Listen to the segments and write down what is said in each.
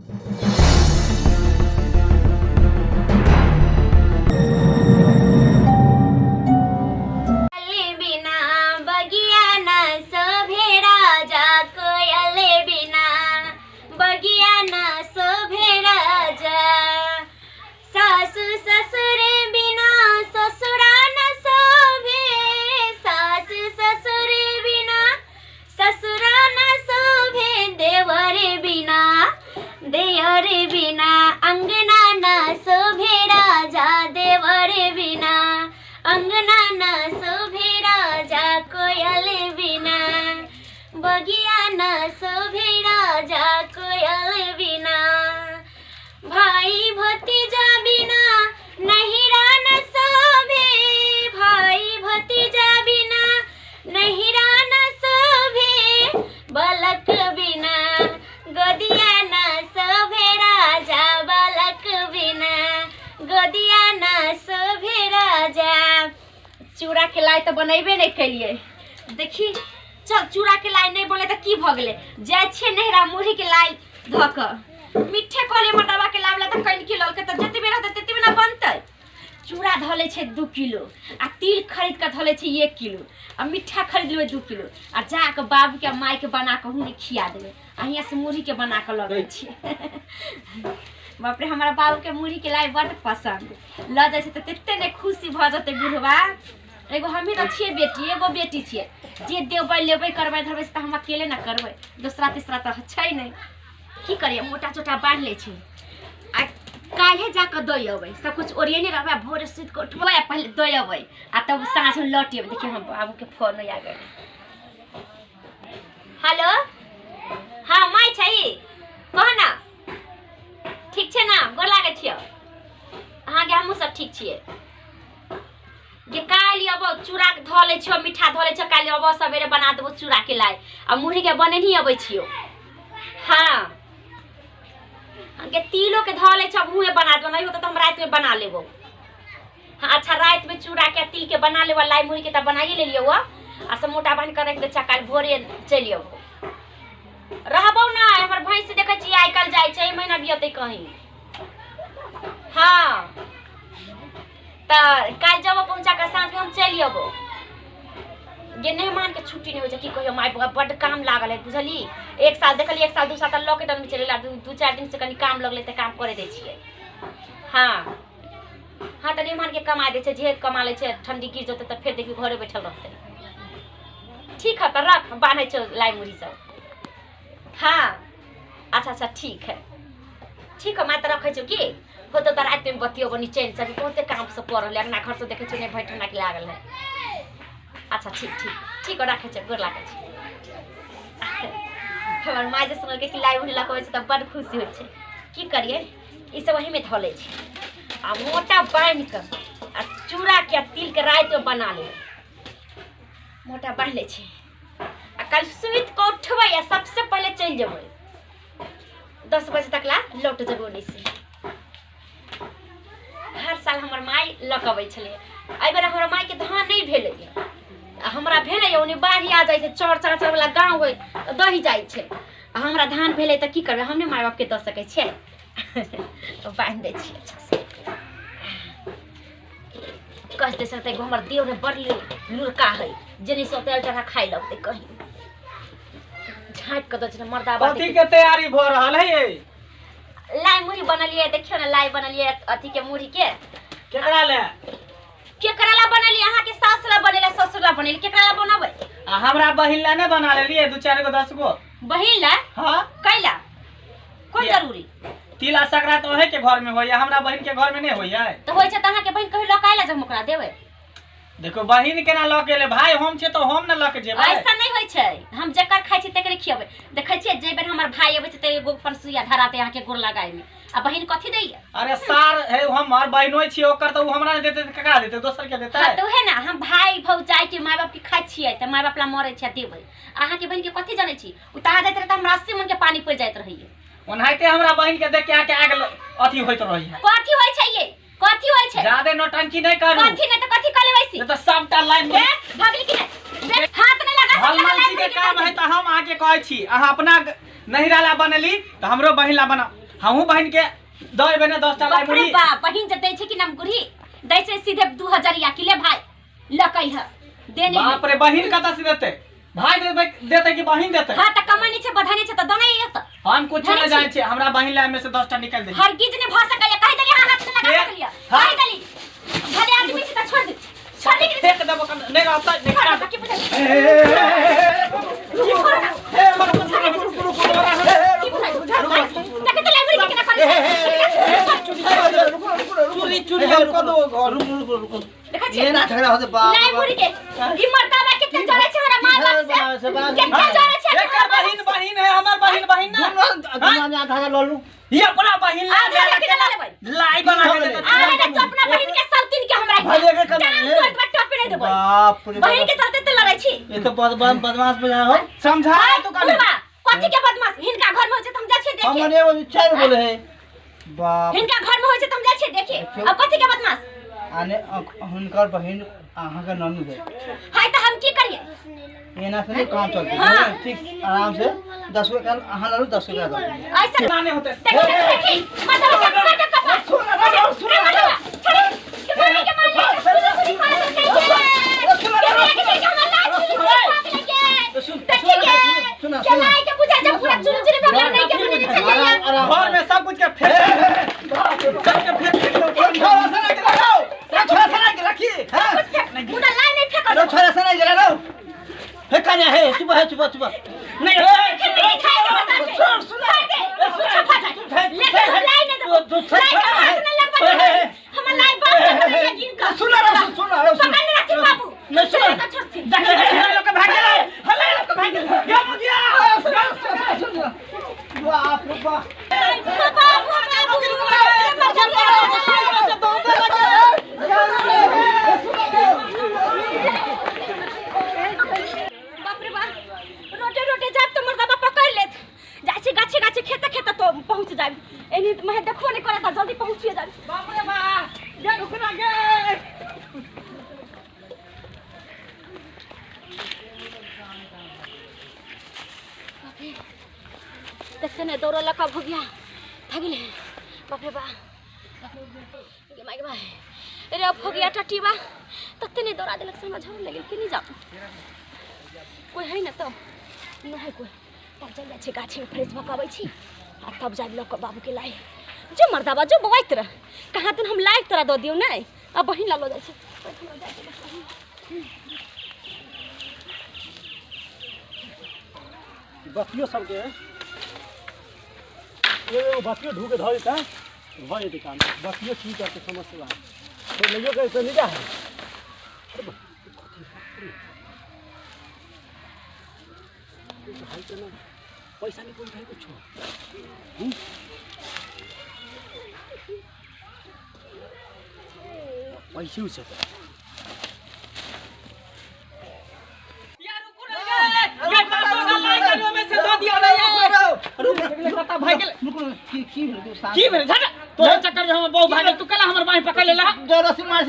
बिना बगिया न शोभे राजा, कोयल बिना बगिया न शोभे राजा। सासु ससुर बिना ससुरा न शोभे, सासु ससुर बिना ससुरा न शोभे, देवर बिना, देवर बिना अंगना न शोभे राजा, देवर बिना अंगना न शोभे राजा, कोयल बिना बगिया न शोभे राजा, कोयल बिना। भाई भतीजा बिना नहिरा न शोभे, भाई भतीजा बिना नहिरा न शोभे, बालक बिना गोदिया न शोभे राजा, बालक बिना गोदिया न शोभे राजा। चूड़ा के लाइ तऽ बनेबे नहि केलियै। देखी, चल, चूड़ा के लाइ नहि बने तऽ की भऽ गेलै? जाइ छियै नहिरा मुरही के लाइ धऽ कऽ। मिठ्ठे कहलियै मटरवा के लाबला तऽ कनि ललकै, तऽ जतबे रहतै ततबे ने बनतै। चूड़ा धऽ लै छै 2 किलो आ तिल खरीद कऽ धऽ लै छै 1 किलो आ मिठ्ठा खरीद लेबै 2 किलो आ जा कऽ बाबूके आ मायके बना कऽ हुने खिया देबै आ हियाँ से मुरहीके बना कऽ लऽ छियै। बाप रे, हमरा बाबूके मुरहीके लाइ बड्ड पसन्द। लऽ जाइ छै तऽ तते ने खुशी भऽ जेतै बुढ़वा। एगो हमही तऽ छियै बेटी, एगो बेटी छियै। जे देबै लेबै करबै धरबै से तऽ हम अकेले ने करबै, दोसरा तीसरा तऽ छै नहि। की करियै, मोटा चोटा बान्हि लै छै आ काल्हे जाकऽ दऽ अबै। सब कुछ ओरियेने रहबै आ भोरे सुति कऽ उठबै आ पहिले दऽ अबै आ तब साँझमे लौट अबै। देखियौ, हम बाबूके फोन आ गेल। हेलो, हँ माय छै, कह ने। ठीक छै ने? गोर लागै छियौ अहाँके। हमहूँ सब ठीक छियै जे काल्हि अबो, चूड़ा धऽ लै छियौ, मीठा धऽ लै छियौ। काल्हि अबो सवेरे, बना देबो चूड़ाके लाइ आ मुरहीके बनेनही अबै छियौ। हाँ गे, तिलोके धऽ लै छियौ, हुएँ बना देबो। नहि होतौ तऽ हम रातिमे बना लेबो। हाँ, अच्छा, रातिमे चूड़ाके आ तिलके बना लेबो। लाइ मुरहीके तऽ बनाइए लेलियौ आ सब मोटा बान्हि कऽ राखि दै छियै। काल्हि भोरे चलि अबो। रहबौ ने, हमर भैंस देखै छियै आइ काल्हि जाइ छै, एहि महीना भी अतै कहीं। हाँ, तऽ काल्हि जब पहुँचा कऽ साँझमे हम चलि अबो। गे, मेहमानके छुट्टी नहि होइ छै। की कहियो माय, बड्ड काम लागल है, बुझली? एक साल देखलियै, एक साल 2 साल तऽ लॉकडाउनमे चलि गेलै। 2-4 दिन से कनि काम लगलै तऽ काम करे दै छियै। हाँ हाँ, तऽ मेहमानके कमा दै छै, जे कमा लै छै। ठंडी गिर जेतै तऽ फेर देखियौ घरे बैठल रहतै। ठीक है, तऽ रख, बान्है छौ लाइ मुरही सब। हाँ, अच्छा अच्छा, ठीक है, ठीक है माय, तऽ रखै छौ। की होतौ तऽ रातिमे बतियेबो निचैनसँ। अभी बहुते काम सब पड़ल है। अङ्गना घर सब देखै छियै नहि, भरि ठंडा लागल है। अच्छा, ठीक ठीक ठीक है, राखै छियै, गोर लागै छै। हमर माय जे सुनलकै कि लाइ मुरही लऽ कऽ अबै छै तऽ बड्ड खुशी होइ छै। की करियै, ई सब ओहीमे धऽ लै छै आ मोटा बान्हि कऽ आ चूड़ाके आ तिलके रातिमे बना लेबै। मोटा बान्हि लै छै आ काल्हि सुति कऽ उठबै आ सबसे पहिले चलि जेबै। 10 बजे तक ला लौट जेबै ओन्ने से। हर साल हमर माय लऽ कऽ अबै छलै। एहि बेर हमर मायके धान नहि भेलै आ हमरा भेलै। ओन्ने बाढ़ि आ जाइ छै, चौर चाँचर वाला गाँव होइ तऽ दहि जाइ छै आ हमरा धान भेलै तऽ की करबै? हम नहि माय बापके दऽ सकै छियै। बान्हि दै छियै अच्छासँ कस दे सकते। एगो हमर देवर है, बड़ लुड़का है, जे नहीं सोते चढ़ा खाइ लगतै। कहीं झाँपि कऽ दै छै मर्दाबा। कथी के तैयारी भऽ रहल है ये? लाइ मुरही बनलियै, देखियौ ने, लाइ बनलियै अथी के, मुरही के। केकरा ले? केकरा ला बनलियै? अहाँके सास ला बनेला, ससुर ला बनेली, केकरा ला बनबै? आ हमरा बहिन ला नहि बना लेलियै 2-4 गो, 10 गो? बहिन ला? हाँ। कैला? कोन किया? जरूरी? तिला संक्रांति ओहे के घर में होइया, हमरा बहिन के घर में नहीं होइया? तऽ होइ छै तऽ अहाँके बहिन कहियो लऽ कऽ आयल जे हम ओकरा देबै? देखो, बहिन केना लऽ के एलै? भाय हम छै तऽ हम ने लऽ के जेबै। ऐसा नहि होइ छै। हम जकर खाइ छी तकरे खियेबै। देखै छियै, जे बेर हमर भाय अबै छै तऽ एगो फनसुइया धराते अहाँके गोर लगाय में आ बहिन कथी दैया? अरे सार है, हमर बहिनोइ छियै ओकर, तऽ उ हमरा नहि देतै तऽ ककरा देतै? दोसर के देतै? हाँ, तऽ उहे ने, हम भाय भौजाई के माय बाप के खाइ छियै तऽ माय बाप ला मरै छियै, देबै। अहाँके बहिन के कथी जानै छी? उ तऽ जाइत रहै तऽ हमरा 80 मन के पानी पड़ि जाइत रहैया। ओनाहिते हमरा बहिन के देख के अहाँके आग अथी होइत रहैया। कथी होइ छै ये? कथी होइ छै? जादे नौटंकी नहि करू। कथी नहि तऽ कथी कऽ लेबै सी? नहि तऽ सबटा लाइन ए, भगली कि नहि? देख, हाथ नहि लगा सकला। भलमनसी के काम है तऽ हम अहाँके कहै छी, अहाँ अपना नहिरा ला बनेली तऽ हमरो बहिन ला बना। हमहूँ बहिन के दऽ एबै ने 10 टा लाई बाप रे मुरही। बाप, बहिन जे दै छै कि नाम गुरही दै छै सीधे 2000 या किले भाई लकै है देने है। बाप रे, बहिन कतऽ से देतै? भाई देबै देतै कि बहिन देतै? हाँ त कमानी छै बधानी छै त दने एत। हम कुछ जानै नहि छी। जानै छी, हमरा बहिन ला एहिमे से 10 टा निकालि दे। हरगिज ने भ सकैया। कहि देली, हाँ हाथ लगा के? सकलिया। हाँ। कहि देली भले आदमी छै त छोड़ दे, छोड़ दे कि फेंक देबो कन नहि रहतै नहि छोड़ खा दे, की बुझाइ? की बुझाइ? देखे त लाइब्रेरी के केना करै छै। चूरी चूरी रुको दो, रुको रुको रुको। देखै छियै? ये ना झगड़ा होते बाप। लाइब्रेरी के ई मर्दाबा केते जरै छै हमरा माय बाप से, केते जरै छै। एकर बहिन बहिन है, हमर बहिन बहिन ना। दुनू आधा आधा लऽ लू। ये अपना बहिन ला आधा मेला लेके के लऽ लेबै। लाई बना के देतै। आरे रे, तू अपना बहिन के सौतीन के हमरा भले के कम- टांग तोड़ पर टोपी नहीं देबै। बाप रे। बहिन के चलते तो लड़ै छी। ये तो बहुत बहुत बदमाश बजा हो। समझा तू कने। बुढ़वा, कथी के बदमाश? हिनका घर में होइ छै त हम जाइ छियै देखे। हमर एगो चारि बोले है बाप। हिनका घर में होइ छै त हम जाइ छियै देखे। अब कथी के बदमाश? आने हुनकर बहिन अहाँके ननद है। हाय, त हम की करियै? एना से नहीं काम चलते। हाँ। ठीक, आराम से 10 गो कल अहाँ लड़ू, 10 गो दो। ऐसा ना नहीं होते। देखी देखी, मर्दाबा के पकड़ के कपार। सुन रे मर्दाबा, छोड़ी के मारे के मार ले, चुरी चुरी खा लेलकै गे। के मारे के के हमर लाज चुरी चुरी खा गेलै गे। सुन। देखी गे। सुन। के लाइ के बुझाइ छै पूरा चुरी चुरी भऽ गेलै, नहीं के बनेने छलियै। आराम। घर में सब कुछ के फेंक, सबके फेंक। छोरा से नहीं गिरा लो, छोरा से नहीं गिरा की हां। मुदा लाइ नहीं फेकल। अरे छोरा से नहीं गिरा लो हे, कन्या हे, चुप है, चुप चुप। नहीं। नहीं खाए के बता दे। सुन सुन। खाए दे, कुछो खा जाए। लेकिन हम लाइ नहीं देबो। तू- तू- लाइ के हाथ नहीं लगबा देबै। हमर लाइ बाप के बनेले गिन कऽ। सुन रे, सुन रे, सुन। पकड़ ने राखी बाबू। नहीं, सुन। चल, तऽ छोड़थिन। देख लोग के भाग गेलै, हले लोग के भाग गेलै। ये मुखिया। बाप रे बाप। बाबू, बाबू, बाप रे बाप, रोटे रोटे जाब तऽ मर्दाबा पकड़ लेत। जाइ छी गाछे गाछे, खेते खेते तो पहुँच जाब। एनी महे देखबो नहीं करत, जल्दी पहुँचिए जाब। बाप रे बाप, ये रुकना गे। देखते ने दौड़ लका भोगिया थगिले। बाप रे बाप, गे माय गे माय रे, भोगिया टटीबा तते ने दौड़ा देलक से हमरा झड़ लगल। केनी जाब? कोई है न तो न है कोई। तब चल जाइ छी गाछीमे, फ्रेश भऽ कऽ अबै छी आ तब जाब लऽ कऽ बाबूके लाइ। जो मर्दाबा जो, बौआइत रह कहाँ दिन हम लाइ तोरा दऽ दियौ। नहि, आ बहिन लऽ लऽ जाइ छी। जाइ छी। बत्तियो सबके एगो बत्तियो ढूके धऽ देतै, भऽ जेतै काम। बत्तियो की करतै? समस्या तो लैयो के तो नहीं जा है। अरे भाई तो ना पैसा नहीं कोई भाई कुछ। पैसे उसे तो यार रुकू ना गे, ये 500 का लाई करियो में से दऽ दियो रे। कता भाग गेलै? की की भेल? की भेलै? झट तोहर चक्कर में हमर बहू भाग गेल। तू कला हमर बाँहि पकड़ लेला। जरा सी मार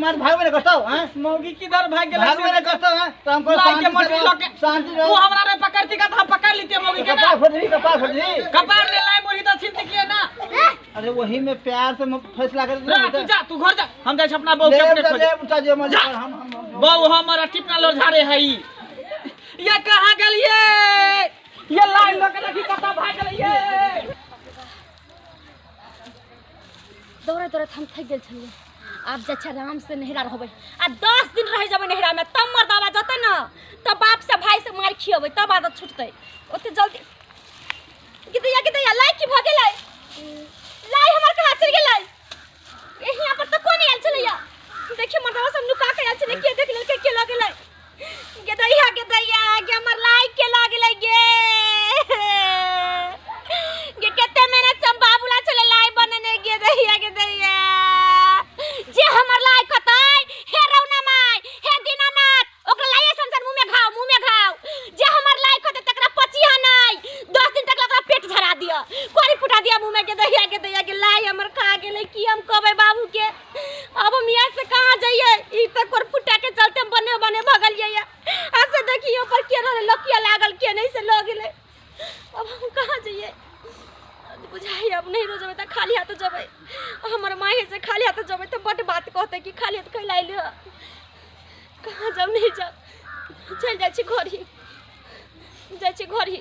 मार भागबे नहीं करता हां। मौगी किधर भाग गेलै? भागबे नहीं करता हां, तो हमको लाई के शांति से मोटरी रहो, लऽ के शांति तू रहो। हमरा रे पकड़ती का त हम पकड़ लीते मौगी के ना। कपार फोड़ दी, कपार फोड़ दी। कपार ले लाई मुरही त छीन के ना। अरे वही में प्यार से फैसला कर। रा तू जा, तू घर जा, हम जाइ छी अपना बहू के ले अपने ले खोजे। उठा जे मजे जा। हम बहू हमर टिपना लो झाड़े है ई। ये कहाँ गेलिए? ये लाइन लऽ के देखी कतऽ भाग गेलिए। दौड़ैत दौड़ैत हम थकि गेल छलियै। आब जाइ छै आराम से नैहरा रहबै आ 10 दिन रहि जेबै नैहरामे, तब मर्दाबा जेतै ने तब बाप से भाई से मारि खियेबै, तब आदत छुटतै। ओते जल्दी गिदैया गिदैया, लाइ की भऽ गेलै? लाइ हमर कहाँ चलि गेलै? यहाँ पर तऽ कोन आयल छलैया? देखियौ, मर्दाबा सब नुका के आयल छलै। के देख लेलकै? के लऽ गेलै? गेदैया गेदैया गे, हमर लाइ के लऽ गेलै गे? गे कते मेहनत से हम बाबूला छलै लाइ बनेने। गेदैया गेदैया, जे हमर लाइ खतै, हे रौना माय, हे दीनानाथ, ओकरा लाइए संसार मुँह में घाव, मुँह में घाव। जे हमर लाइ खतै तकरा पचिहा नहि, 10 दिन तक ओकरा पेट झरा दिअ, कोरी फुटा दिअ मुँह में। गेदैया गेदैया गे, लाइ हमर खा गेलै। की हम कहबै बाबूके? अब हम यहाँ से कहाँ जाइए? ई तक कोर फुटा के चलते हम बने बने भगलियै। आ से देखियो पर के रहलै, लकिया लागल के नहीं से लऽ गेलै। अब हम कहाँ जाइए? बुझाइए। जब नहीं रोज जेबै तऽ खाली हाथ जेबै। हमर माय से खाली हाथ जेबै तऽ बड्ड बात कहतै कि खाली हाथ कैला अयली हँ। कहाँ जाउ, नहीं जाउ, चलि जाइ छी घर ही, जाइ छी घर ही।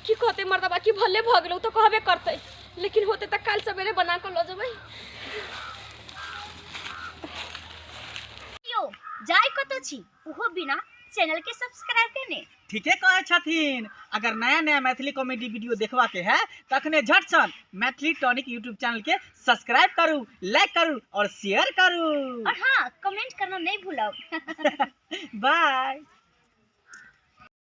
की कहतै मर्दबा कि भले भऽ गेलै, ओ तऽ कहबे करतै, लेकिन होतै तऽ काल्हि सवेरे बना कऽ लऽ जेबै। यौ जाय कतऽ छी ओहो बिना चैनल के सब्सक्राइब केने? ठीके कहै छथिन। अगर नया नया मैथिली कॉमेडी वीडियो देखबा के है तखने झटसन मैथिली टॉनिक यूट्यूब चैनल के सब्सक्राइब करू, लाइक करू और शेयर करू। और हाँ, कमेंट करना नहीं भूलब। बाय।